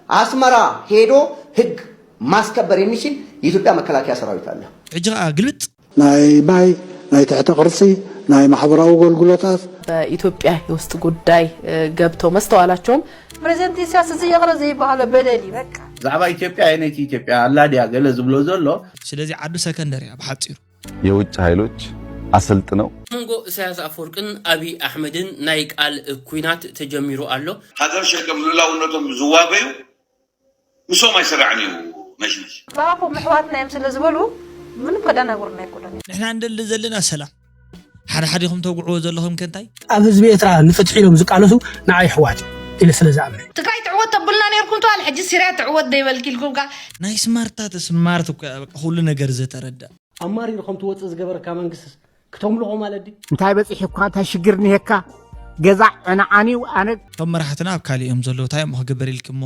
ኣስመራ ሄዶ ህግ ማስከበር የሚችል የኢትዮጵያ መከላከያ ሰራዊት አለ። ሕጂ ኸዓ ግልብጥ። ናይ ማይ፣ ናይ ትሕተ ቅርጺ፣ ናይ ማሕበራዊ ኣገልግሎታት። በኢትዮጵያ የውስጥ ጉዳይ ገብተው መስተዋላቸውም። ፕሬዚደንት ኢሳያስ እዚ ይቕረ ዘይበሃሎ በደል እዩ በቃ። ብዛዕባ ኢትዮጵያ ኣየነይቲ ኢትዮጵያ ኣላ ድያ ገለ ዝብሎ ዘሎ። ስለዚ ዓዱ ሰከንደር እያ ብሓጺሩ። የውጭ ኃይሎች አሰልጥነው መንጎ ኢሳያስ ኣፈወርቅን ኣብይ ኣሕመድን ናይ ቃል ኩናት ተጀሚሩ ኣሎ። ሃገር ሸከም ልኡላውነቶም ዝዋበዩ ምሶም ኣይሰራዕን እዩ ነሽነሽ። ብኣፎም ኣሕዋትና እዮም ስለ ዝበሉ ምንም ከዳናጉርና ኣይኮነን። ንሕና እንደሊ ዘለና ሰላም ሓደ ሓዲኹም ተጉዕዎ ዘለኹም ከንታይ? ኣብ ህዝቢ ኤርትራ ንፍትሒ ኢሎም ዝቃለሱ ንዓይ ኣሕዋት ኢለ ስለ ዝኣምን። ትግራይ ትዕወት ተብሉና ነይርኩም ትበሃል ሕጂ ሲርያ ትዕወት ዶ ይበልኪ ኢልኩም ከኣ። ናይ ስማርታት ስማርት እኮ እያ በቃ ኩሉ ነገር ዝተረዳ። ኣማሪሩ ከም ትወጽእ ዝገበረካ መንግስትስ ክተምልቖ ማለት ድዩ? እንታይ በጺሑካ እንታይ ሽግር እኒሀካ ገዛ ዕንዓንዩ ኣነ እቶም መራሕትና ኣብ ካሊእ እዮም ዘለዉ እንታይ እሞ ክግበር ኢልኪ እሞ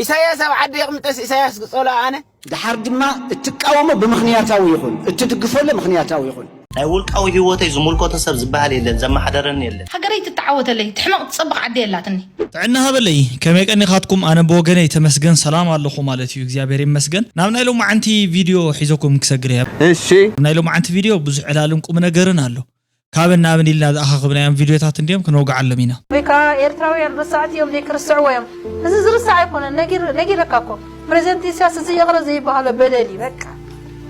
ኢሳያስ ኣብ ዓዲ የቕምጠስ ኢሳያስ ክጸሎ ኣነ ድሓር ድማ እትቃወሞ ብምኽንያታዊ ይኹን እትድግፈሉ ምኽንያታዊ ይኹን። ናይ ውልቃዊ ሂወተይ ዝምልከቶ ሰብ ዝበሃል የለን ዘመሓደረኒ የለን። ሃገረይ ትተዓወተለይ ትሕመቕ ትጸብቕ ዓዲ የላትኒ። ጥዕና ሃበለይ ከመይ ቀኒኻትኩም ኣነ ብወገነይ ተመስገን ሰላም ኣለኹ ማለት እዩ እግዚኣብሔር ይመስገን ናብ ናይ ሎማዓንቲ ቪድዮ ሒዘኩም ክሰግር እየ እሺ ናይ ሎማዓንቲ ቪድዮ ብዙሕ ዕላልን ቁምነገርን ኣሎ ካበን ናብን ኢልና ዝኣኻኽብናዮም ቪድዮታት እንድዮም ክነውግዓሎም ኢና። ወይ ከዓ ኤርትራውያን ረሳዕቲ እዮም ዘይክርስዕዎ እዮም። እዚ ዝርሳዕ ኣይኮነን ነጊር ነጊረካ እኮ ፕሬዚደንት ኢሳያስ እዚ ይቕረ ዘይበሃሎ በደል እዩ በቃ።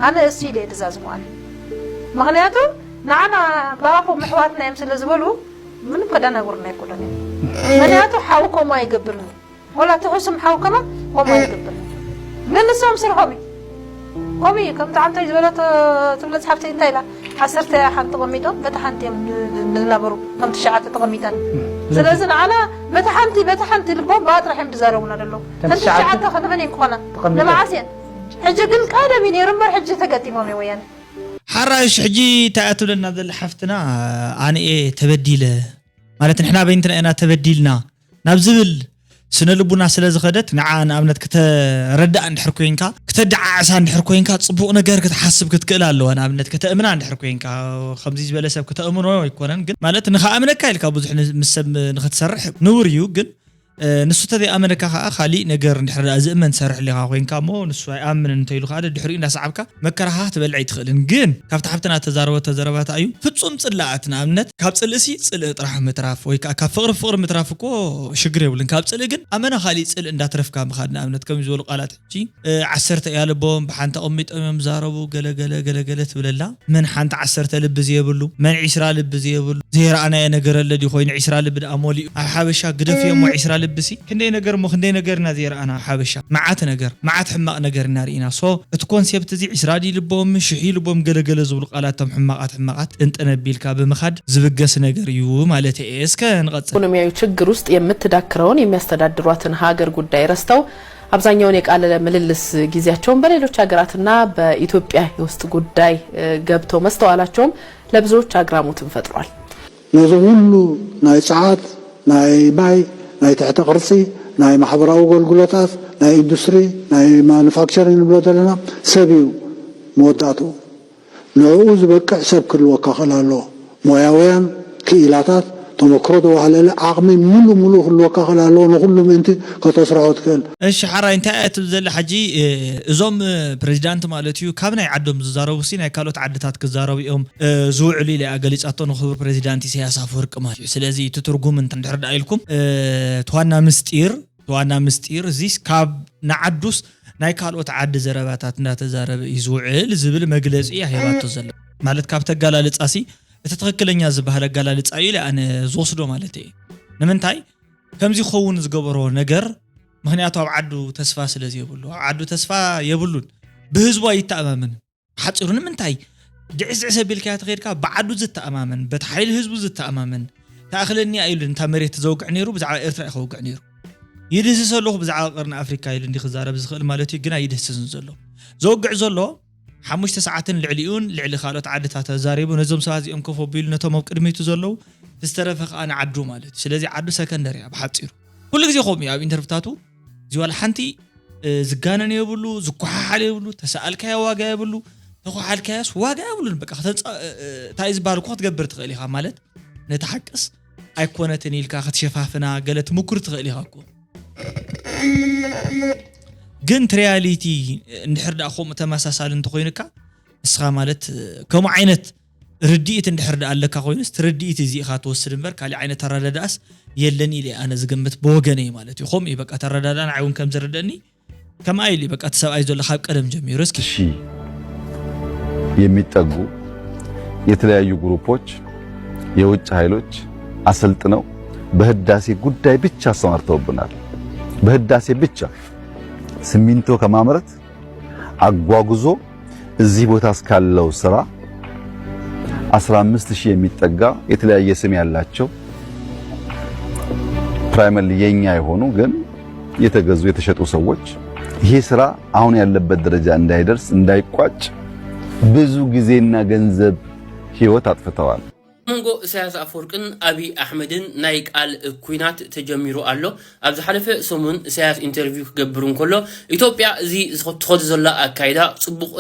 ኣነ እሱ ኢለ እየ ድዛዝሙ ኣነ። ምኽንያቱ ንዓና ብኣፎም ኣሕዋትና እዮም ስለ ዝበሉ ምንም ከዳናጉርና ኣይኮነን። ምኽንያቱ ሓው ከምኡ ኣይገብርን እዩ። ወላ እቲ ሕሱም ሓው ከማን ከምኡ ኣይገብር ግን ንሶም ስርሖም እዩ ከምኡ እዩ ከምቲ ዓንተይ ዝበለት ትብለ ፀሓፍተይ እንታይ ኢላ ዓሰርተ ሓንቲ ተቐሚጦም በቲ ሓንቲ እዮም ዝነበሩ ከም ትሽዓተ ተቐሚጠን ስለዚ ንዓና በቲ ሓንቲ በቲ ሓንቲ ልቦም ብኣ ጥራሕ እዮም ዝዛረቡና ዘለዉ ከም ትሽዓተ ከንመን እዮም ክኾና ንመዓስ እየን ሕጂ ግን ቀደም እዩ ነይሩ እምበር ሕጂ ተገጢሞም እዮም ወያነ ሓራሽ ሕጂ እንታይ እያ ትብለና ዘላ ሓፍትና ኣነኤ ተበዲለ ማለት ንሕና በይንትና ኢና ተበዲልና ናብ ዝብል ስነ ልቡና ስለ ዝኸደት ንዓ ንኣብነት ክተረዳእ እንድሕር ኮይንካ ክተደዓዕሳ እንድሕር ኮይንካ ጽቡቕ ነገር ክትሓስብ ክትክእል ኣለዋ ንኣብነት ከተእምና እንድሕር ኮይንካ ከምዚ ዝበለ ሰብ ክተእምኖ ኣይኮነን ግን ማለት ንኸኣምነካ ኢልካ ብዙሕ ምስ ሰብ ንኽትሰርሕ ንውር እዩ ግን ንሱ ተዘይኣመነካ ከዓ ካሊእ ነገር እንድሕር ደኣ ዝእመን ትሰርሕ ሌኻ ኮይንካ እሞ ንሱ ኣይኣምንን እንተኢሉ ከዓ ደድሕሪኡ እንዳሰዓብካ መከራኻ ክትበልዕ ኣይትኽእልን ግን ካብቲ ሓብትና ተዛረበቶ ዘረባታ እዩ ፍጹም ጽላኣት ንኣብነት ካብ ጽልእሲ ጽልእ ጥራሕ ምትራፍ ወይ ከዓ ካብ ፍቕሪ ፍቕሪ ምትራፍ እኮ ሽግር የብሉን ካብ ጽልእ ግን ኣመና ካሊእ ጽልእ እንዳትረፍካ ምኻድ ንኣብነት ከም ዝበሉ ቃላት ሕጂ ዓሰርተ እያ ልቦም ብሓንቲ ኣቐሚጦም እዮም ዛረቡ ገለገለ ገለገለ ትብለላ መን ሓንቲ ዓሰርተ ልቢ ዝየብሉ መን ዒስራ ልቢ ዝየብሉ ዘይረኣናዮ ነገር ኣለ ድዩ ኮይኑ ዒስራ ልቢ ደኣ ሞሊኡ ኣብ ሓበሻ ግደፍዮ እሞ ዒስራ ልቢ ሲ ክንደይ ነገር እሞ ክንደይ ነገር ኢና ዘይረኣና ኣብ ሓበሻ መዓት ነገር መዓት ሕማቕ ነገር ኢና ርኢና so እቲ ኮንሴፕት እዚ ዒስራ ድዩ ልቦም ሽሕ እዩ ልቦም ገለገለ ዝብሉ ቃላት እቶም ሕማቓት ሕማቓት ጥንጥን ኣቢልካ ብምኻድ ዝብገስ ነገር እዩ ማለት እየ እስከ ንቐጽል ኢኮኖሚያዊ ችግር ውስጥ የምትዳክረውን የሚያስተዳድሯትን ሀገር ጉዳይ ረስተው አብዛኛውን የቃለ ምልልስ ጊዜያቸውን በሌሎች ሀገራትና በኢትዮጵያ የውስጥ ጉዳይ ገብተው መስተዋላቸውም ለብዙዎች አግራሞትን ፈጥሯል። ነዚ ኩሉ ናይ ጸዓት፣ ናይ ማይ፣ ናይ ትሕተ ቅርጺ፣ ናይ ማሕበራዊ ኣገልግሎታት፣ ናይ ኢንዱስትሪ፣ ናይ ማኑፋክቸሪንግ ንብሎ ዘለና ሰብ እዩ መወዳእትኡ። ንዕኡ ዝበቅዕ ሰብ ክህልወካ ክእል ኣለዎ። ሞያውያን፣ ክኢላታት፣ ተመክሮ ዘዋህለለ ዓቕሚ ምሉእ ምሉእ ክህልወካ ክእል ኣለዎ ንኹሉ ምእንቲ ከተስርሖ ትክእል። እሺ ሓራይ እንታይ እያ ትብል ዘላ ሕጂ እዞም ፕሬዚዳንት ማለት እዩ ካብ ናይ ዓዶም ዝዛረቡ ሲ ናይ ካልኦት ዓድታት ክዛረቡ እዮም ዝውዕሉ ኢለ እያ ገሊፃቶ ንክቡር ፕሬዚዳንት ኢሳያስ ኣፈወርቂ ማለት እዩ። ስለዚ እቲ ትርጉም እንተ እንድሕር ደኣ ኢልኩም እቲ ዋና ምስጢር ዋና ምስጢር እዚስ ካብ ንዓዱስ ናይ ካልኦት ዓዲ ዘረባታት እንዳተዛረበ እዩ ዝውዕል ዝብል መግለፂ እያ ሂባቶ ዘላ። ማለት ካብቲ ኣገላልፃ ሲ እቲ ትኽክለኛ ዝበሃል ኣገላልፃ እዩ ኢለ ኣነ ዝወስዶ ማለት እየ። ንምንታይ ከምዚ ክኸውን ዝገበሮ ነገር ምኽንያቱ ኣብ ዓዱ ተስፋ ስለ ዘየብሉ። ኣብ ዓዱ ተስፋ የብሉን። ብህዝቡ ኣይተኣማመንን። ብሓፂሩ ንምንታይ ድዕስዕስ ኣቢልካዮ ተኸይድካ ብዓዱ ዝተኣማመን በቲ ሓይሊ ህዝቡ ዝተኣማመን ትኣኽለኒ እያ ኢሉ ነታ መሬት ተዘውግዕ ነይሩ ብዛዕባ ኤርትራ እዩ ከውግዕ ነይሩ። ይድህስስ ኣለኹ ብዛዕባ ቀርኒ ኣፍሪካ ኢሉ እንዲ ክዛረብ ዝኽእል ማለት እዩ ግን ኣይድህስስን ዘሎ። ዘውግዕ ዘሎ ሓሙሽተ ሰዓትን ልዕሊኡን ልዕሊ ካልኦት ዓድታት ተዛሪቡ ነዞም ሰባት እዚኦም ኮፍ ኣቢሉ ነቶም ኣብ ቅድሚቱ ዘለዉ ዝተረፈ ከዓ ንዓዱ ማለት እዩ። ስለዚ ዓዱ ሰከንደር እያ ብሓፂሩ። ኩሉ ግዜ ከምኡ እዩ ኣብ ኢንተርቪታቱ እዚ ዋላ ሓንቲ ዝጋነን የብሉ ዝኮሓሓል የብሉ ተሰኣልካዮ ዋጋ የብሉ ተኮሓልካዮስ ዋጋ የብሉን በቃ እንታይ ዝበሃል እኮ ክትገብር ትኽእል ኢኻ ማለት ነቲ ሓቅስ ኣይኮነትን ኢልካ ክትሸፋፍና ገለ ትምኩር ትኽእል ኢኻ እኮ ግን እቲ ሪያሊቲ እንድሕር ደኣ ከምኡ ተመሳሳሊ እንተኾይኑካ፣ ንስኻ ማለት ከምኡ ዓይነት ርድኢት እንድሕር ደኣ ኣለካ ኮይኑስ፣ እቲ ርድኢት እዚ ኢኻ ትወስድ እምበር፣ ካሊእ ዓይነት ኣረዳድኣስ የለን ኢለ ኣነ ዝገምት ብወገነይ ማለት እዩ። ከምኡ እዩ በቃ፣ ተረዳድኣ። ንዓይ እውን ከም ዝርደኒ ከምኣ ኢሉ እዩ በቃ፣ እቲ ሰብኣይ ዘሎ ካብ ቀደም ጀሚሩ። እስኪ ሺህ የሚጠጉ የተለያዩ ግሩፖች፣ የውጭ ኃይሎች አሰልጥነው በህዳሴ ጉዳይ ብቻ አሰማርተውብናል። በህዳሴ ብቻ ሲሚንቶ ከማምረት አጓጉዞ እዚህ ቦታ እስካለው ስራ አስራ አምስት ሺህ የሚጠጋ የተለያየ ስም ያላቸው፣ ፕራይመርሊ የኛ የሆኑ ግን የተገዙ የተሸጡ ሰዎች፣ ይሄ ስራ አሁን ያለበት ደረጃ እንዳይደርስ፣ እንዳይቋጭ ብዙ ጊዜና ገንዘብ፣ ህይወት አጥፍተዋል። መንጎ ኢሳያስ ኣፈወርቅን ኣብይ ኣሕመድን ናይ ቃል ኲናት ተጀሚሩ ኣሎ። ኣብ ዝሓለፈ ሰሙን ኢሳያስ ኢንተርቪው ክገብር እንከሎ፣ ኢትዮጵያ እዚ ትኸዶ ዘላ ኣካይዳ ጽቡቕ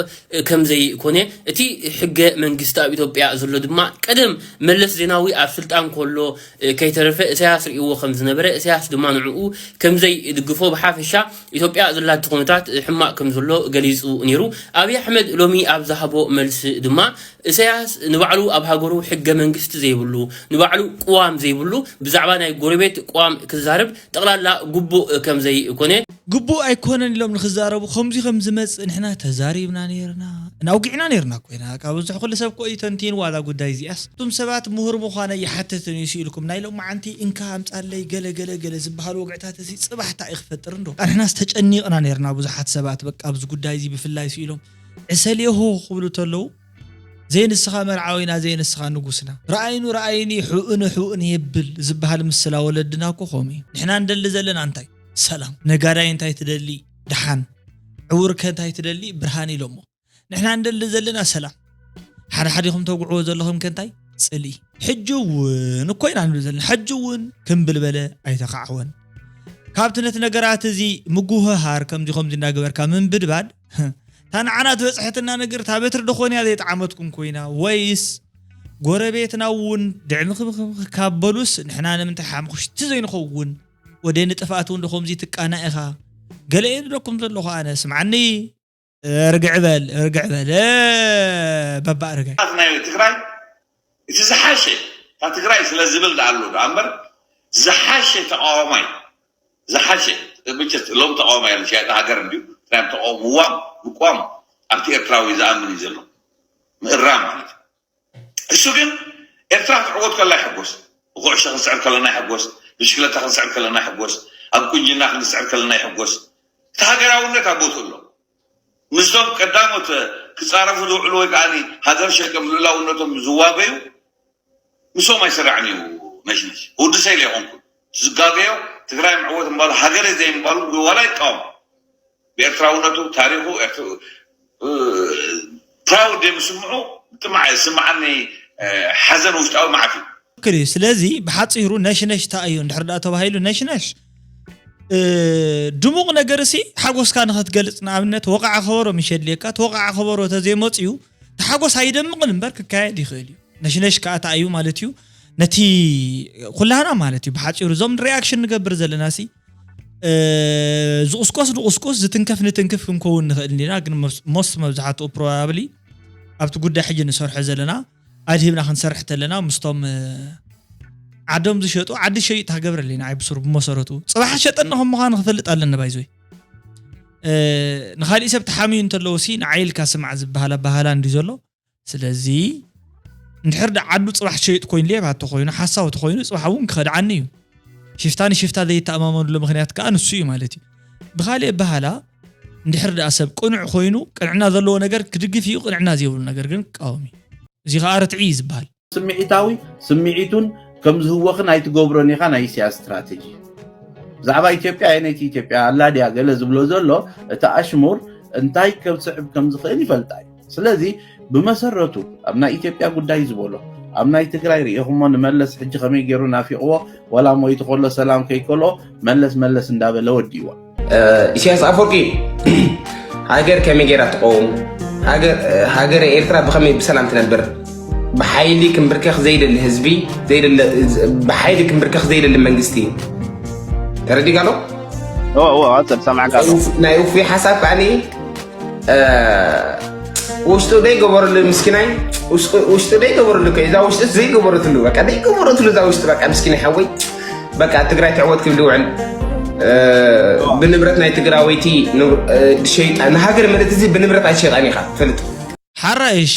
ከም ዘይኮነ፣ እቲ ሕገ መንግስቲ ኣብ ኢትዮጵያ ዘሎ ድማ ቀደም መለስ ዜናዊ ኣብ ስልጣን ከሎ ከይተረፈ ኢሳያስ ርእይዎ ከም ዝነበረ፣ ኢሳያስ ድማ ንዕኡ ከም ዘይድግፎ፣ ብሓፈሻ ኢትዮጵያ ዘላቶ ኩነታት ሕማቕ ከም ዘሎ ገሊጹ ነይሩ። ኣብይ ኣሕመድ ሎሚ ኣብ ዝሃቦ መልሲ ድማ፣ ኢሳያስ ንባዕሉ ኣብ ሃገሩ ሕገ መንግስቲ ዘይብሉ፣ ንባዕሉ ቅዋም ዘይብሉ፣ ብዛዕባ ናይ ጎረቤት ቅዋም ክዛረብ ጠቕላላ ግቡእ ከም ዘይኮነ፣ ግቡእ ኣይኮነን ኢሎም ንክዛረቡ ከምዚ ከም ዝመጽእ ንሕና ተዛሪብና ነይርና፣ እናውጊዕና ነይርና እኮ ኢና። ካብ ብዙሕ ኩሉ ሰብ እኮ እዩ ተንቲንዋ እዛ ጉዳይ እዚኣስ። እቱም ሰባት ምሁር ምዃነ ይሓትትን እዩ ስኢልኩም፣ ናይ ሎማዓንቲ እንካ ኣምጻለይ ገለ ገለ ገለ ዝበሃል ወግዕታት እዚ ጽባሕ እንታይ እዩ ክፈጥር እንዶ? ንሕናስ ተጨኒቕና ነይርና ብዙሓት ሰባት በቃ ኣብዚ ጉዳይ እዚ ብፍላይ ስኢሎም። ዕሰሌሆ ክብሉ ተለዉ፣ ዘይንስኻ መርዓዊና ዘይንስኻ ንጉስና፣ ረኣይኑ ረኣይኒ፣ ሕኡኒ ሕኡኒ የብል ዝበሃል ምስላ ወለድና እኮ ከምኡ እዩ። ንሕና እንደሊ ዘለና እንታይ? ሰላም። ነጋዳይ እንታይ ትደሊ? ደሓን። ዕውርከ እንታይ ትደሊ? ብርሃን ኢሎሞ። ንሕና እንደሊ ዘለና ሰላም። ሓደ ሓዲኹም ተጉዕዎ ዘለኹም ከ እንታይ? ጽልኢ። ሕጂ እውን እኮ ኢና ንብል ዘለና። ሕጂ እውን ክምብል በለ ኣይተኻዕወን። ካብቲ ነቲ ነገራት እዚ ምጉህሃር ከምዚ ከምዚ እንዳገበርካ ምንብድባድ፣ እታ ንዓና ዝበጽሐትና ነገር እታ በትሪ ዶ ኾን እያ ዘይጠዓመትኩም ኮይና? ወይስ ጎረቤትና እውን ድዕምኽምኽምኽ ካብ በሉስ ንሕና ንምንታይ ሓምኹሽቲ ዘይንኸውን? ወደ ንጥፍኣት እውን ዶ ከምዚ ትቃና ኢኻ? ገለ እየ ዝብለኩም ዘለኹ ኣነ። ስምዓኒ፣ ርግዕ በል፣ ርግዕ በል፣ እ፣ በባ ርግዕ። ናይ ትግራይ እቲ ዝሓሸ፣ እታ ትግራይ ስለ ዝብል ደኣ ኣሎ ደኣ እምበር፣ ዝሓሸ ተቃዋማይ፣ ዝሓሸ፣ ብቸት ሎም ተቃዋማይ ያለ ሸያጢ ሃገር እንዲሁ፣ ትራይ ተቃውምዋም፣ ምቋም፣ ኣብቲ ኤርትራዊ ዝኣምን እዩ ዘሎ። ምእራም ማለት እዩ። እሱ ግን ኤርትራ ክትዕወት ከላ ይሕጎስ። ብኩዕሾ ክንስዕር ከለና ይሕጎስ። ብሽክለታ ክንስዕር ከለና ይሕጎስ። ኣብ ቁንጅና ክንስዕር ከለና ይሕጎስ። እቲ ሃገራውነት ኣብ ቦትኡ ኣሎ። ምስቶም ቀዳሞት ክጻረፉ ዝውዕሉ ወይ ከዓኒ ሃገር ሸይጦም ልኡላውነቶም ዝዋገዩ ምስኦም ኣይስራዕን እዩ ነሽነሽ። ክውድሰ ኢለ ኣይኮንኩን። ዝጋገዮ ትግራይ ምዕወት ምባሉ ሃገረ ዘይምባሉ ዋላ ይቃወም። ብኤርትራውነቱ ታሪኹ ኤርትራ ፕራውድ የምስምዑ ጥማዕ ስምዓኒ ሓዘን ውሽጣዊ መዓት እዩ። ትክክል እዩ። ስለዚ ብሓፂሩ ነሽነሽ እንታይ እዩ እንድሕር ደኣ ተባሂሉ ነሽነሽ ድሙቕ ነገር ሲ ሓጎስካ ንኸትገልፅ ንኣብነት ወቕዓ ከበሮ ምሽ የድልየካ። እቲ ወቕዓ ከበሮ ተዘይመፅዩ እቲ ሓጎስ ኣይደምቕን እምበር ክካየድ ይኽእል እዩ። ነሽነሽ ከዓ እንታይ እዩ ማለት እዩ? ነቲ ኩላህና ማለት እዩ ብሓፂሩ እዞም ሪያክሽን ንገብር ዘለና ሲ ዝቕስቆስ ንቕስቆስ ዝትንከፍ ንትንክፍ ክንከውን ንኽእል እንዲና። ግን ሞስት መብዛሕትኡ ፕሮባብሊ ኣብቲ ጉዳይ ሕጂ ንሰርሖ ዘለና ኣድሂብና ክንሰርሕ ተለና ምስቶም ዓዶም ዝሸጡ ዓዲ ሸይጥ ክገብረለይ ንዓይ ብስሩ ብመሰረቱ ፅባሕ ሸጠኒ ከም ምዃኑ ክፈልጥ ኣለኒ ባይዞይ ንካሊእ ሰብ ተሓምዩ እንተለዎ ሲ ንዓይ ኢልካ ስማዕ ዝበሃል ኣባሃላ እንዲ ዘሎ ስለዚ እንድሕር ዳ ዓዱ ፅባሕ ሸይጥ ኮይኑ ሌባ ተኮይኑ ሓሳዊ ተኮይኑ ፅባሕ እውን ክኸድዓኒ እዩ ሽፍታ ንሽፍታ ዘይተኣማመኑሉ ምክንያት ከዓ ንሱ እዩ ማለት እዩ ብካሊእ ኣባሃላ እንድሕር ደኣ ሰብ ቅኑዕ ኮይኑ ቅንዕና ዘለዎ ነገር ክድግፍ እዩ ቅንዕና ዘይብሉ ነገር ግን ክቃወም እዩ እዚ ከዓ ርትዒ እዩ ዝበሃል ስምዒታዊ ስምዒቱን ከም ዝህወኽን ኣይትገብሮን ኢኻ ናይ ኢሳያስ ስትራተጂ ብዛዕባ ኢትዮጵያ ኣየነይቲ ኢትዮጵያ ኣላ ድያ ገለ ዝብሎ ዘሎ እቲ ኣሽሙር እንታይ ከብስዕብ ከም ዝኽእል ይፈልጣ እዩ ስለዚ ብመሰረቱ ኣብ ናይ ኢትዮጵያ ጉዳይ ዝበሎ ኣብ ናይ ትግራይ ርኢኹሞ ንመለስ ሕጂ ከመይ ገይሩ ናፊቕዎ ዋላ ሞይቱ ከሎ ሰላም ከይከልኦ መለስ መለስ እንዳበለ ወዲእዋ ኢሳያስ ኣፈወርቂ ሃገር ከመይ ገይራ ትቀውም ሃገር ኤርትራ ብከመይ ብሰላም ትነብር ብሓይሊ ክንብርከኽ ዘይደሊ ህዝቢ ብሓይሊ ክንብርከኽ ዘይደሊ መንግስቲ ተረዲካ ኣሎ ኦ ኦ ኣንተ ሰማዕካ። ናይ ውፉይ ሓሳብ ከዓኒ ውሽጡ ደይገበረሉ ምስኪናይ ውሽጡ ደይገበረሉ እዛ ውሽጡ ዘይገበረትሉ በቃ ደይገበረትሉ እዛ ውሽጡ በቃ ምስኪናይ ሓወይ በቃ ትግራይ ትዕወት ክብል ይውዕል። ብንብረት ናይ ትግራወይቲ ሸይጣ ንሃገር ምልእቲ እዚ ብንብረት ኣይሸጣን ኢኻ ትፈልጥ። ሓራይ። እሺ፣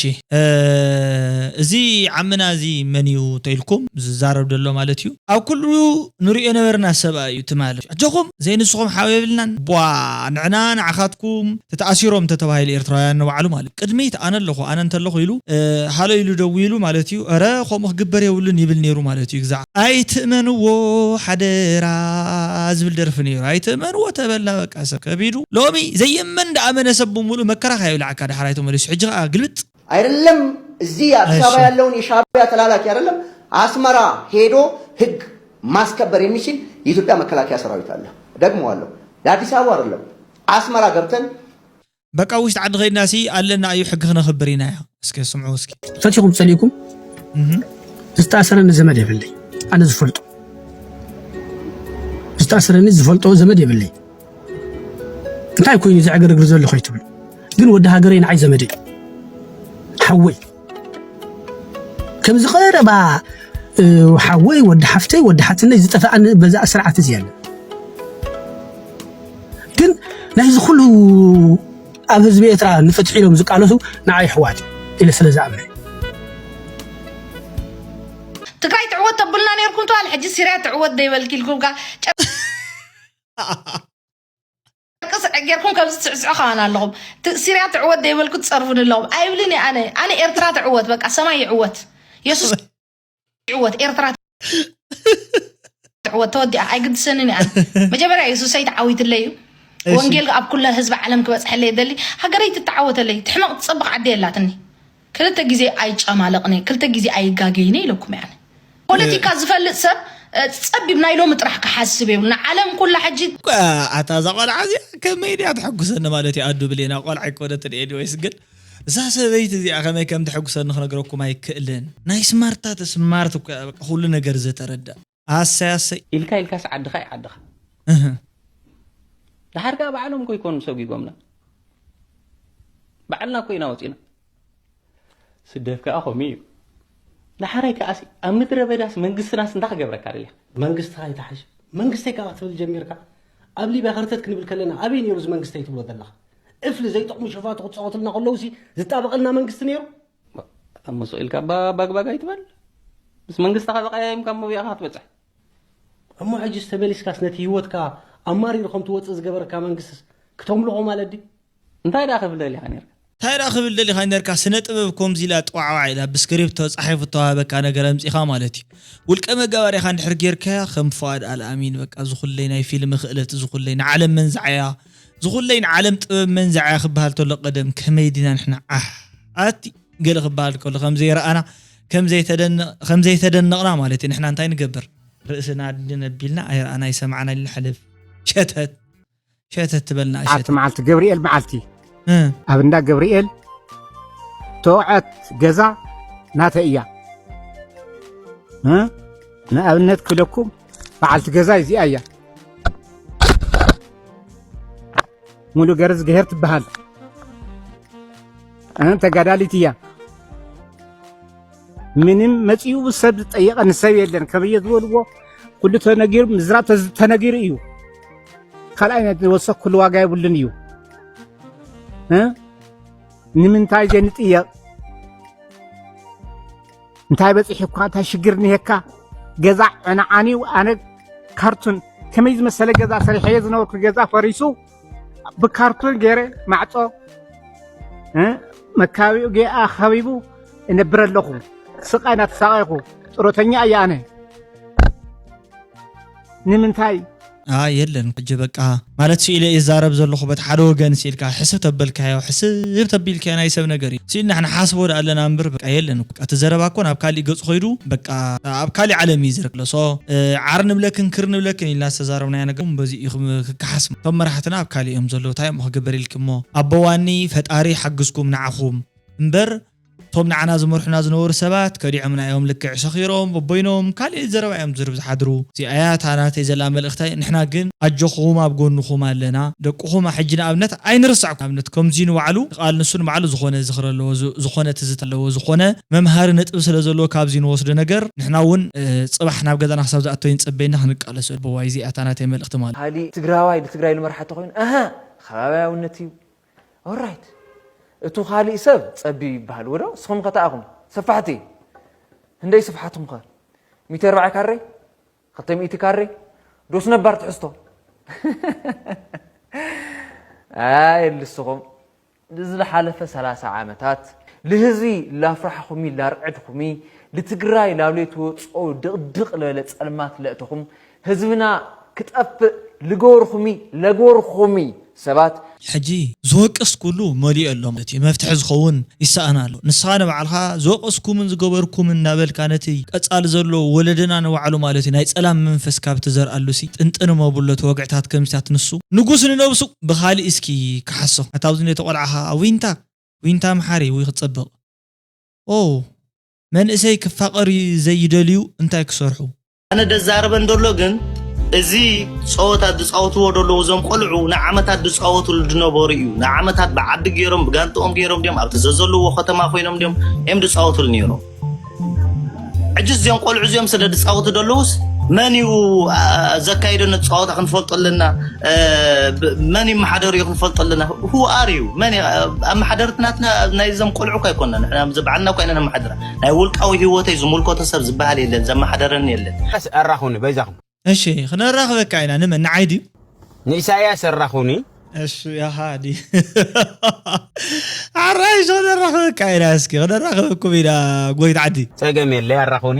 እዚ ዓምና እዚ መን እዩ ተኢልኩም ዝዛረብ ዘሎ ማለት እዩ። ኣብ ኩሉ ንሪኦ ነበርና ሰብኣይ እዩ ትማል። ኣጆኹም ዘይንስኹም ሓው የብልናን። ቧ ንዕና ንዓኻትኩም ተተኣሲሮም ተተባሂሉ ኤርትራውያን ንባዕሉ ማለት ቅድሚት ኣነ ኣለኹ ኣነ እንተለኹ ኢሉ ሃሎ ኢሉ ደዊሉ ማለት እዩ። ረ ከምኡ ክግበር የብሉን ይብል ነይሩ ማለት እዩ። ግዛዕ ኣይትእመንዎ ሓደራ ዝብል ደርፊ ነይሩ። ኣይትእመንዎ ተበላ በቃ ሰብ ከቢዱ። ሎሚ ዘየመን ደኣመነ ሰብ ብምሉእ መከራ ካይብልዓካ ዳሕራይ ተመሊሱ ሕጂ ከዓ ግልብጥ። አይደለም እዚህ አዲስ አበባ ያለውን የሻዕቢያ ተላላኪ አይደለም አስመራ ሄዶ ህግ ማስከበር የሚችል የኢትዮጵያ መከላከያ ሰራዊት አለ። ደግመዋለሁ፣ የአዲስ አበባ አይደለም አስመራ ገብተን በቃ ውሽጢ ዓዲ ከይድና ሲ ኣለና እዩ ሕጊ ክነኽብር ኢና እያ። እስከ ስምዑ እስኪ። ፈቲኹም ጸሊእኩም ዝተኣሰረኒ ዘመድ የብለይ ኣነ ዝፈልጦ ዝተኣሰረኒ ዝፈልጦ ዘመድ የብለይ። እንታይ ኮይኑ እዚ ዕግርግር ዘሎ ከይትብሉ ግን ወዲ ሃገረይ ንዓይ ዘመደይ ሓወይ ከምዚ ቀረባ ሓወይ ወዲ ሓፍተይ ወዲ ሓትነይ ዝጠፍኣኒ በዛ ስርዓት እዚ ኣለ ግን ናይዚ ኩሉ ኣብ ህዝቢ ኤርትራ ንፍትሒ ኢሎም ዝቃለሱ ንዓይ ኣሕዋት ኢለ ስለ ዝኣምነ ትግራይ ትዕወት ተብሉና ነርኩም ትበሃል ሕጂ ሲርያ ትዕወት ደይበልኪ ኢልኩም ካ ጨርቂ ስዕዕ ጌርኩም ከምዚ ትስዕስዑ ከማን ኣለኹም። ት- ሲርያ ትዕወት ደይበልኩ ትጸርፉኒ ኣለኹም። ኣይብልን እየ ኣነ። ኣነ ኤርትራ ትዕወት በቃ ሰማይ ይዕወት። የሱስ ይዕወት ኤርትራ ትዕወት ተወዲኣ ኣይግድሰንን እየ ኣነ። መጀመርያ የሱሰይ ተዓዊትለይ እዩ። ወንጌል ኣብ ኩለ ህዝቢ ዓለም ክበጽሐለይ የደሊ። ሃገረይ ትተዓወተለይ። ትሕመቕ ትጸብቕ ዓዲ የላትኒ። ክልተ ግዜ ኣይጨማለቕን እየ ክልተ ግዜ ኣይጋገይን እየ ኢለኩም እየ ኣነ ፖለቲካ ዝፈልጥ ሰብ ጸቢብ ናይ ሎሚ ጥራሕ ክሓስብ የብሉ ንዓለም ኩላ ሕጂ ኣታ እዛ ቆልዓ እዚኣ ከመይ ድያ ተሐጉሰኒ ማለት እዩ ኣዱ ብሌና ቆልዓ ኣይኮነትን ኤኒወይስ ግን እዛ ሰበይቲ እዚኣ ከመይ ከም ተሐጉሰኒ ክነግረኩም ኣይክእልን ናይ ስማርታት ስማርት እኮ ኩሉ ነገር ዝተረዳ ኣሰይ ኣሰይ ኢልካ ኢልካስ ዓድኻ እዩ ዓድኻ እህ ደሓር ከዓ ባዕሎም እኮ ይኮኑ ሰጒጎምና ባዕልና እኮ ኢና ወፂና ስደት ከዓ ከምኡ እዩ ደሓራይ ከዓሲ ኣብ ምድረ በዳስ መንግስትናስ እንታይ ክገብረካ ደሊኻ መንግስትኻ ይትሓሽ መንግስተይ ከዓ ክትብል ጀሚርካ ኣብ ሊብያ ከርተት ክንብል ከለና ኣበይ ነይሩ እዚ መንግስተይ ትብሎ ዘለኻ እፍሊ ዘይጠቕሙ ሸፋቱ ክፃወትልና ከለውሲ ዝጣበቐልና መንግስቲ ነይሩ እሞ ስቕ ኢልካ ባግባግ ኣይትበል ምስ መንግስትኻ ተቐያይምካ እሞ ብኢኻ ክትበፅሕ እሞ ሕጂስ ተመሊስካስ ነቲ ህይወትካ ኣማሪሩ ከም ትወፅእ ዝገበረካ መንግስትስ ክተምልኾ ማለት ድዩ እንታይ ደኣ ክብል ደሊኻ ነርካ እንታይ ደኣ ክብል ደሊኻ ነርካ ስነ ጥበብ ኮምዚ ኢላ ጥዋዕዋዕ ኢላ ብስክሪፕቶ ፃሒፉ ተዋህበካ ነገር ኣምፂኻ ማለት እዩ ውልቀ መጋባሪኻ እንድሕር ጌርካያ ከም ፍዋድ ኣልኣሚን በቃ ዝኹለይ ናይ ፊልም ክእለት ዝኹለይ ንዓለም መንዝዓያ ዝኹለይ ንዓለም ጥበብ መንዝዓያ ክበሃል ተሎ ቀደም ከመይ ዲና ንሕና ዓሕ ኣቲ ገለ ክበሃል ከሎ ከም ዘይረኣና ከም ዘይተደነቕ- ከም ዘይተደነቕና ማለት እዩ ንሕና እንታይ ንገብር ርእስና ድን ኣቢልና ኣይረኣና ኣይሰማዕና ኢልና ሕልፍ ሸተት ሸተት ትበልና ኣሸት ኣቲ መዓልቲ ገብርኤል መዓልቲ እ ኣብ እንዳ ገብርኤል ተወዐት ገዛ ናተ እያ እ ንኣብነት ክብለኩም በዓልቲ ገዛ እዚኣ እያ ሙሉ ገርዝ ገሄር ትበሃል እ ተጋዳሊት እያ ምንም መፂኡ ሰብ ዝጠየቐኒ ሰብ የለን ከመየ ዝበልዎ ኩሉ ተነጊሩ ምዝራብ ተዝ- ተነጊሩ እዩ ካልኣይ ናይ ዝወሰኩሉ ዋጋ የብሉን እዩ እ ንምንታይ ዘይንጥየቕ እንታይ በፂሑኳ እንታይ ሽግር እኒሄካ ገዛ ዕንዓንዩ ኣነ ካርቱን ከመይ ዝመሰለ ገዛ ሰሪሐዮ ዝነበርኩ ገዛ ፈሪሱ ብካርቱን ገይረ ማዕፆ እ መካቢኡ ገይኣ ከቢቡ እነብር ኣለኹ ስቃይ እናተሳቀይኩ ጡረተኛ እየ ኣነ ንምንታይ ኣይ የለን ሕጂ በቃ ማለት ስኢለ እየ ዝዛረብ ዘለኹ በቲ ሓደ ወገን ስኢልካ ሕስብ ተበልካዮ ሕስብ ተቢልካዮ ናይ ሰብ ነገር እዩ ስኢልና ንሓስቦ ዳ ኣለና እምበር በቃ የለን እኮ በቃ እቲ ዘረባ እኮ ናብ ካሊእ ገፁ ከይዱ በቃ ኣብ ካሊእ ዓለም እዩ ዝርከብ ሶ ዓር ንብለክን ክር ንብለክን ኢልና ዝተዛረብናዮ ነገር በዚ እዩ ክም- ክከሓስ እቶም መራሕትና ኣብ ካሊእ እዮም ዘለዉ እንታይ እሞ ክግበር ኢልኪ እሞ ኣቦዋኒ ፈጣሪ ሓግዝኩም ንዓኹም እምበር እቶም ንዓና ዝመርሑና ዝነበሩ ሰባት ከዲዖምና እዮም። ልክዕ ሰኺሮም በቦይኖም ካልእ ዘረባ እዮም ዝርብ ዝሓድሩ። እዚኣ እያ እታ ናተይ ዘላ መልእኽተይ። ንሕና ግን ኣጆኹም ኣብ ጎንኹም ኣለና። ደቅኹም ሕጂ ንኣብነት ኣይንርሳዕኩም። ንኣብነት ከምዚ ንባዕሉ ቃል ንሱ ንባዕሉ ዝኾነ ዝኽሪ ኣለዎ፣ ዝ-፣ ዝኾነ ትዝታ ኣለዎ፣ ዝኾነ መምሃሪ ነጥቢ ስለ ዘለዎ ካብዚ ንወስዶ ነገር ንሕና እውን፣ እ፣ ጽባሕ ናብ ገዛና ክሳብ ዝኣተው ይንጸበየና ክንቃለስ ኣለዎ። እዚኣ እታ ናተይ መልእኽቲ ማለት። ካሊእ ትግራዋይ ንትግራይ ልመርሓ ተኾይኑ፣ ኣሃ፣ ከባብያውነት እዩ። ኦራይት። እቱ ካሊእ ሰብ ጸቢብ ይበሃል ወዶ፣ እስኹም ከ ተኣኹም ሰፋሕቲ። ህንደይ ስፍሓትኩም ከ? ሚእቲ ኣርባዓ ካሬ? ክልተ ሚእቲ ካሬ? ዶስ ነባር ትሕዝቶ? ኣይ፣ ልስኹም። ዝሓለፈ ሰላሳ ዓመታት ልህዝቢ ላፍራሕኹሚ፣ ላርዕድኹሚ፣ ልትግራይ ላብለይ ትወፅኦ ድቕድቕ ለለ ጸልማት ለእተኹም፣ ህዝብና ክጠፍእ ልገርኹሚ፣ ለገርኹሚ ሰባት። ሕጂ ዝወቅስ ኩሉ መሊኡ ኣሎ ማለት እዩ። መፍትሒ ዝኸውን ይሰኣን ኣሎ። ንስኻ ንባዕልኻ ዝወቀስኩምን ዝገበርኩምን እናበልካ ነቲ ቀጻሊ ዘሎ ወለደና ንባዕሉ ማለት እዩ ናይ ጸላም መንፈስ ካብ ትዘርኣሉ ሲ ጥንጥን መብሎ እቲ ወግዕታት ከምዚታት ንሱ ንጉስ ንነብሱ ብኻሊእ እስኪ ክሓሶ። ኣታ ኣብዚ ነቲ ቆልዓኻ ዊንታ፣ ዊንታ መሓሪ ዊ ክጸብቕ። ኦ፣ መንእሰይ ክፋቐር ዘይደልዩ እንታይ ክሰርሑ? ኣነ ደዛረበን ደሎ ግን እዚ ጸወታ ዝጻወትዎ ደለዉ እዞም ቆልዑ ንዓመታት ዝጻወትሉ ዝነበሩ እዩ። ንዓመታት ብዓዲ ገይሮም ብጋንትኦም ገይሮም ድዮም ኣብቲ ዘዘለዎ ከተማ ኮይኖም ድዮም እዮም ዝጻወትሉ ነይሮም። ሕጂ እዚኦም ቆልዑ እዚኦም ስለ ዝጻወቱ ደለዉስ መን እዩ፣ አ፣ ዘካይዶ ነቲ ጸወታ ክንፈልጦ ኣለና። እ፣ ብ-፣ መን ይመሓደር እዩ ክንፈልጦ ኣለና። Who are you? መን እ-፣ ኣመሓደርቲ ናትና ናይ እዞም ቆልዑ እኮ ኣይኮንና። ንሕና እዚ ባዕልና እኮ ኢና ነመሓድራ። ናይ ውልቃዊ ህይወተይ ዝምልከቶ ሰብ ዝበሃል የለን፣ ዘመሓደረኒ የለን። ኣስ-፣ ኣራኹኒ በይዛኹም። እሺ፣ ክነራኽበካ ኢና። ንመን? ንዓይ ድዩ? ንኢሳያስ ኣራኹኒ። እሺ፣ ያሃ፣ ዲ-፣ ኣራይሽ፣ ክነራኽበካ ኢና። እስኪ፣ ክነራኽበኩም ኢና፣ ጎይታ ዓዲ። ጸገም የለ፣ ኣራኹኒ።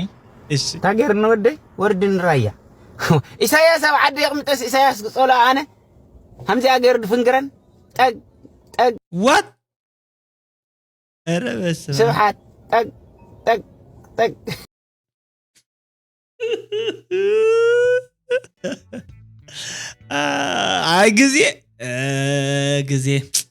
እሺ። እንታይ ገይርኒ ወደይ? ወርድኒ ራያ። ኢሳያስ ኣብ ዓዲ የቕምጠስ፣ ኢሳያስ ክጸሎ ኣነ። ከምዚኣ ገይሩ ድፍንግረን። ጠግ፣ ጠግ። What? ኧረ በስመ ኣብ። ስብሓት። ጠግ፣ ጠግ፣ ጠግ። ኣይ ግዜ፣ እ፣ ግዜ።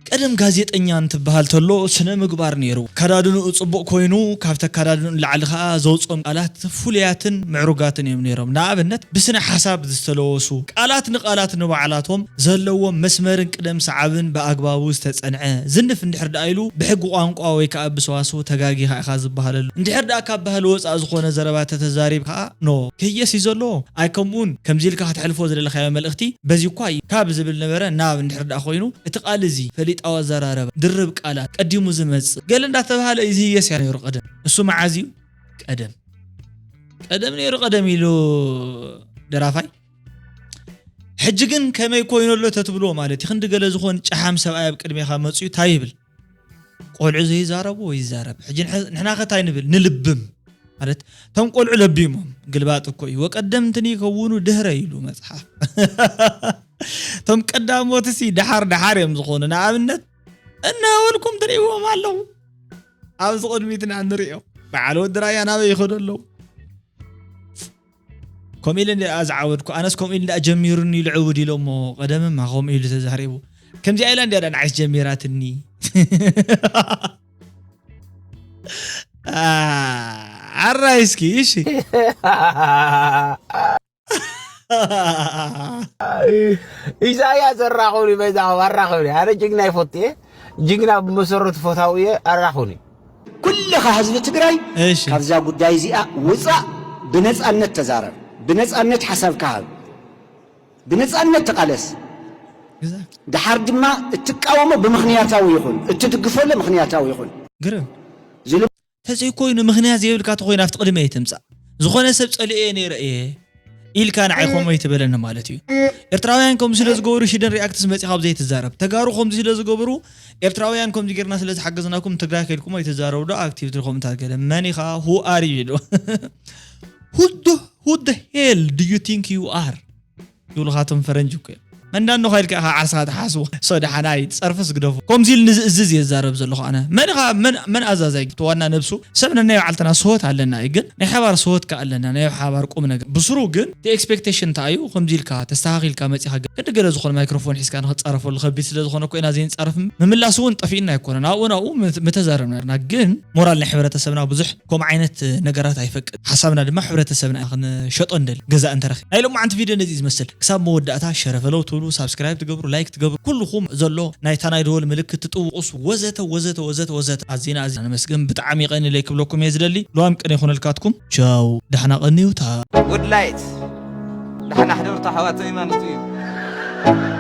ቀደም ጋዜጠኛ እንትበሃል ተሎ ስነ ምግባር ነይሩ። ኣከዳድንኡ ጽቡቕ ኮይኑ፣ ካብቲ ኣከዳድንኡ ንላዕሊ ከኣ ዘውጽኦም ቃላት ፍሉያትን ምዕሩጋትን እዮም ነይሮም። ንኣብነት፣ ብስነ ሓሳብ ዝተለወሱ ቃላት ንቃላት ንባዕላቶም ዘለዎም መስመርን ቅደም ሰዓብን ብኣግባቡ ዝተጸንዐ፣ ዝንፍ እንድሕር ደኣ ኢሉ ብሕጊ ቋንቋ ወይ ከኣ ብሰዋስው ተጋጊኻ ኢኻ ዝበሃለሉ። እንድሕር ደኣ ካብ ባህሊ ወጻኢ ዝኾነ ዘረባ ተተዛሪብ ከኣ፣ ኖ፣ ክህየስ እዩ ዘለዎ። ኣይ ከምኡውን ከምዚ ኢልካ ከተሕልፎ ዝደለኻዮ መልእኽቲ በዚ እኳ እዩ ካብ ዝብል ነበረ ናብ እንድሕር ደኣ ኮይኑ፣ እቲ ቃል እዚ ፈሊጣዊ ኣዘራረባ፣ ድርብ ቃላት፣ ቀዲሙ ዝመጽእ ገለ እንዳተባሃለ እዩ ዝህየስ እያ ነይሩ ቀደም። እሱ መዓዝ እዩ? ቀደም። ቀደም ነይሩ ቀደም ኢሉ ደራፋይ። ሕጂ ግን ከመይ ኮይኑ ኣሎ ተትብሎ ማለት እዩ። ክንዲ ገለ ዝኾን ጨሓም ሰብኣይ ኣብ ቅድሜኻ መጽዩ ታይ ይብል? ቆልዑ ዘይዛረቡ ወይ ይዛረብ። ሕጂ ንሕ-፣ ንሕና ከ ታይ ንብል? ንልብም። ማለት፣ እቶም ቆልዑ ለቢሞም። ግልባጥ እኮ እዩ። ወቀደምትን ይከውኑ ድህረ ኢሉ መጽሓፍ። እቶም ቀዳሞትሲ ደሓር ደሓር እዮም ዝኾኑ። ንኣብነት፣ እናበልኩም ትርእይዎም ኣለኹ። ኣብዚ ቅድሚትና ንርእዮ። በዓል ወዲ ራያ ናበይ ይኸዱ ኣለዉ? ከምኡ ኢለ እንዲኣ ዝዓወድኩ። ኣነስ ከምኡ ኢሉ እንዲኣ ጀሚሩኒ ኢሉ ዕውድ ኢሎሞ። ቀደምማ ከምኡ ኢሉ ተዛሪቡ። ከምዚኣ ኢላ እንዲያ ንዓይስ ጀሚራትኒ። ኣ-፣ ኣራይ እስኪ፣ እሺ። ኢሳያስ ኣራኹኒ፣ በይዛኹም ኣራኹኒ። ኣነ ጅግና ይፈቱ እየ። ጅግና ብመሰረቱ ፈታዊ እየ። ኣራኹኒ። ኩልኻ ህዝቢ ትግራይ እሺ። ካብዛ ጉዳይ እዚኣ ውፃእ፣ ብነፃነት ተዛረብ፣ ብነፃነት ሓሳብካ ሃብ፣ ብነፃነት ተቓለስ። ግዛት። ደሓር ድማ እትቃወሞ ብምኽንያታዊ ይኹን፣ እትድግፈሉ ምኽንያታዊ ይኹን። ግርም። ዝል- ተዘይኮይኑ ምኽንያት ዘይብልካ ተኾይኑ ኣብቲ ቅድሚ ኣይትምጻእ። ዝኾነ ሰብ ጸሊኤ ነይረ እየ ኢልካ ንዓይ ከምኡ ኣይትበለኒ ማለት እዩ። ኤርትራውያን ከምዚ ስለ ዝገበሩ ሽደን ሪኣክትስ መጺኻ ኣብ ዘይትዛረብ። ተጋሩ ከምዚ ስለ ዝገበሩ ኤርትራውያን ከምዚ ጌርና ስለ ዝሓገዝናኩም ትግራይ ከይድኩም ኣይትዛረቡ ዶ ኣክቲቪቲ ኮምታት ገለ መን ኢኻ? Who are you? Who the, who the hell do you think you are? ይብሉኻቶም ፈረንጂ እኮ እዮም። መንዳኖ ኸይድካ ኢኻ ዓርስኻ ትሓስቦ። ሶ ደሓናይ ጸርፍስ ግደፉ። ከምዚ ኢሉ ንዝእዝዝ እየ ዝዛረብ ዘለኹ ኣነ። መን ኢኻ መን መን ኣዛዛይ? እቲ ዋና ነብሱ ሰብ ነናይ ባዕልትና ስሆት ኣለና እዩ። ግን ናይ ሓባር ስሆት ከ ኣለና ናይ ሓባር ቁም ነገር። ብስሩ ግን እቲ ኤክስፔክቴሽን እንታይ እዩ? ከምዚ ኢልካ ተስተኻኺልካ መጺኻ ግን ክንዲ ገለ ዝኾነ ማይክሮፎን ሒዝካ ንኽትጻረፈሉ ከቢድ ስለ ዝኾነ እኮ ኢና ዘይንጻረፍ። ምምላስ እውን ጠፊእና ኣይኮነን። ኣብኡ ናብኡ ምተ- ምተዛረብና ግን ሞራል ናይ ሕብረተሰብና ብዙሕ ከምኡ ዓይነት ነገራት ኣይፈቅድ። ሓሳብና ድማ ሕብረተሰብና ክንሸጦ እንደሊ ገዛ እንተረኺ። ናይ ሎማዓንቲ ቪድዮ ነዚ እዩ ዝመስል። ክሳብ መወዳእታ ሸረፈለው ትብሉ፣ ሳብስክራይብ ትገብሩ፣ ላይክ ትገብሩ፣ ኩልኹም ዘሎ ናይታ ናይ ደወል ምልክት ትጥውቁስ ወዘተ ወዘተ ወዘተ ወዘተ። ኣዚና ኣዚና ነመስግን። ብጣዕሚ ይቐንለይ ክብለኩም እየ ዝደሊ። ልዋም ቅን ይኹነልካትኩም። ቻው፣ ዳሕና ቀንዩታ። Good light. ዳሕና ሕደርታ ኣሕዋተይ ማለት እዩ።